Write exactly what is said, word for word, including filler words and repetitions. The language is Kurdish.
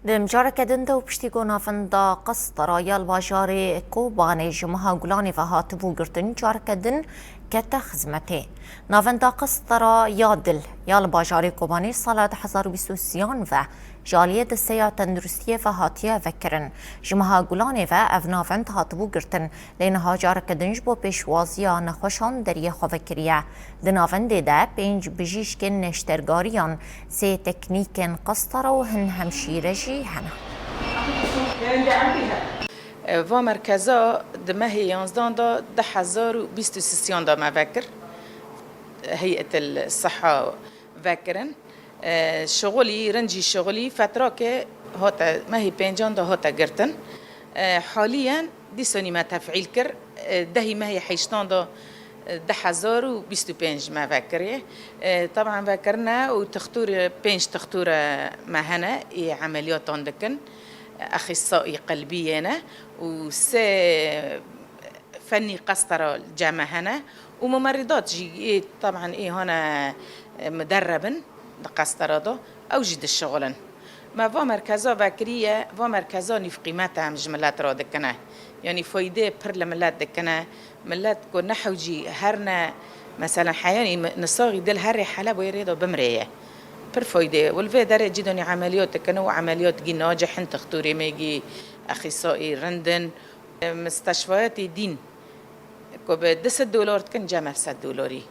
Di mijareke din de û piştî ku navenda Qestera ya li bajarê Kobanê ji meha Gulanê ve hatibû girtin, careke din kete xizmetê. Navenda Qestera ya Dil ya li bajarê Kobanê sala du hezar û bîst û sêyan ve ji aliyê desteya tenduristiyê ve hatiye vekirin. Ji meha Gulanê ve ev navend hatibû girtin. Lê niha careke din ji bo pêşwaziya nexweşan deriyê xwe vekiriye. Di navendê de pênc bijîşkên neştergariyan, sê teknîkên qestara û hin hemşîre jî hene. Va merkeza di mehê yanzdan de du hezar û bîst û sêyan de me vekir. Heyet el Siha vekirin. E, şixulî, rincî şixulî fetrake hate, mehê pêncan de hate girtin. E, haliyen dîsanî me tefîl kir. E, dehî mehê heştan de, e, du hezar û bîst û pênc me vekirî. E, teban vekirine û tixtûr, pênc tixtûre me hene, ê emeliyatan dikin. Exîsaî qelbiyê ne û sê fennî qestera cem me hene û mumerrîdat jî ê, teban ê hane, e, muderrebin di qestera de, ew jî dişixulin. Me va merkeza vekiriye, va merkeza nîvqîmet e, em ji milet re dikine. Yanî faydê pir li milet dikine. Milet ku ne hewcî her ne, meselen heyanî nisaxî dil herê hele boyê rê de bimrê ye. Pir faydê ye. Û li vê derê cî donî emeliyat dikine û emeliyat gî nacihin, tixtûrê me gî exîsaî rindin. Misteşfayetê dîn ku bi du sed dolar dikin, cem heft sed dolarî.